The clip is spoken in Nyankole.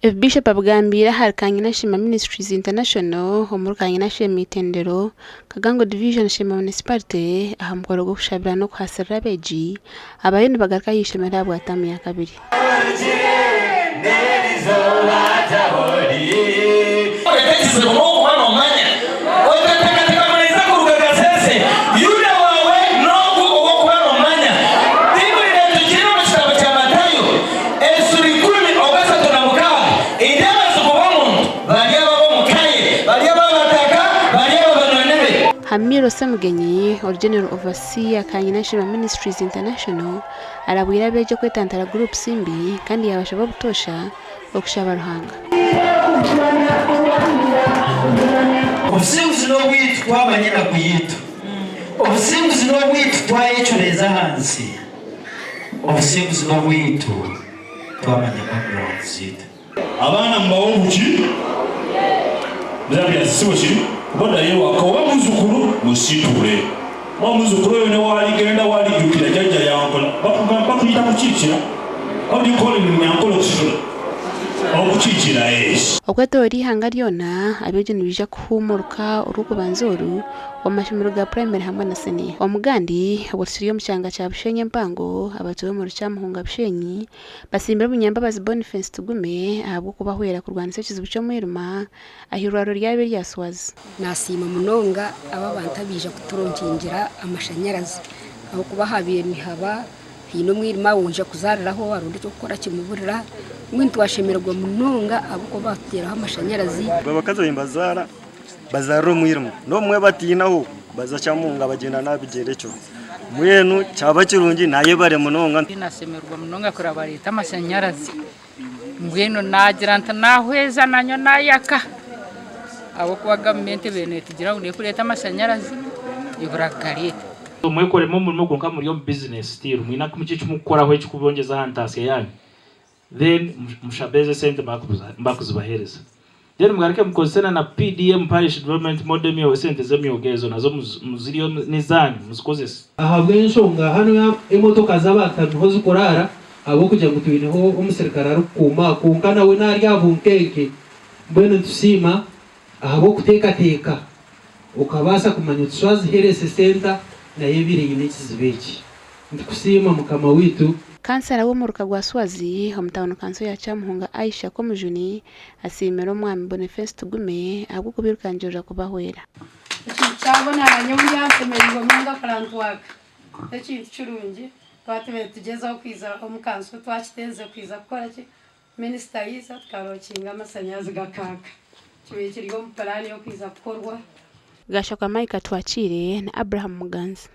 Ebi Bishop abigambiire ahari Kanyina Sheema Ministries International omuri Kanyina Sheema Itendero, Kagango Division Sheema Municipality aha mukoro gw'okushabira n'okuhasirira abeegi abariyo nibagaruka aha ishomero ahabwa taamu ya kabiri. Eri abazigu b'omuntu bari abo ab'omu ka ye, bari ab'abataka, bari abo banywani be. Hamiro Ssemugenyi, ori General Overseer Kanyina Sheema Ministries International arabwire abeegi okwetantara groups mbi kandi yabashaba obutoosha okushaba Ruhanga. Obusinguzi n'obwaitu twamanya enaku yaitu. Obusinguzi n'obwaitu twayecureeza ahansi. Obusinguzi n'obwaitu twamanya background zaitu. Abaana mubahe obuki Bira si bwekiri kuba oddayo ewaka oba muzukulu musitule oba muzukulu oyo newaligenda walijukira jajja yankola bakuyita kukiikira how do you call in runyankole okusitula okukiikira yes. Okwetooroora eihanga ryona, abeegi nibaija kuhuumuruka orw'okubanza oru omu mashomero ga purayimari hamwe na siniya. Omugandi, obwo tukiri omu kyanga kya Bushenyi empango, abatuura omuri Kyamuhunga Bushenyi basiimire Omunyambabazi Boniface Tugume ahabw'okubahwera kurwanisa ekizibu ky'omwirima aha irwariro ryabo erya Swazi. Nasiima munonga aba abantu abaija kuturonkingira amashanyarazi ahabw'okuba habaire nihaba haine omwirima waija kuzaariraho aronda eky'okukora kimuburira mbwenu twashemererwa munonga ahabw'okuba baatuteeraho amashanyarazi. Abakazi abu nibazaara bazaarira omwirima n'obumwe batiinaho baza Kyamuhunga bagyenda n'aha bigyere ekiro mbwenu kyaba kirungi nayebare munonga. Nashemererwa munonga kureba bareeta amashanyarazi mbwenu nagira nti nahweza nanye nayaka ahabw'okuba gavumenti ebaire netugira ngu nekureeta amashanyarazi ebura kugareeta. Mwekoremu omurimo kwonka muri omu bizinesi still mwine eki murikukoraho ekirikubongyeza aha ntaasya yaanyu then mushabe ezo esente bakuzibaheereza then mugaruke mukozese na na PDM Parish Development Model esente z'emyoga ezo nazo muzirye n'ezaanyu muzikozese. Ahabw'enshonga hanu emotoka z'abantu niho zikuraara ahabw'okugira ngu twineho omusirikare arikukuuma kwonka nawe naari aha bunkenke. Mbwenu nitusiima ahabw'okuteekateeka okabaasa kumanya oti Swazi Health Centre nayo ebaire eine ekizibu eki. Nitukusiima Mukama waitu. Kansara w'omuruka gwa Swazi omu tauni kanso ya Kyamuhunga Aisha Komujuni asiimire Omwami Boniface Tugume ahabw'okubirukangirira kubahwera. Ekintu kyabonana nyowe ndyansemereirwe munonga kureba nitwaka n'ekintu kirungi twaba tubaire nitugyezaho kwiza omu kanso twakiteerize kwiza kukora ki minisita yaija tukarokinga amasanyarazi gakaaka kibaire kiri omu puraani y'okwiza kukorwa. Gashakwa Micah Twakiire na Abraham Muganza.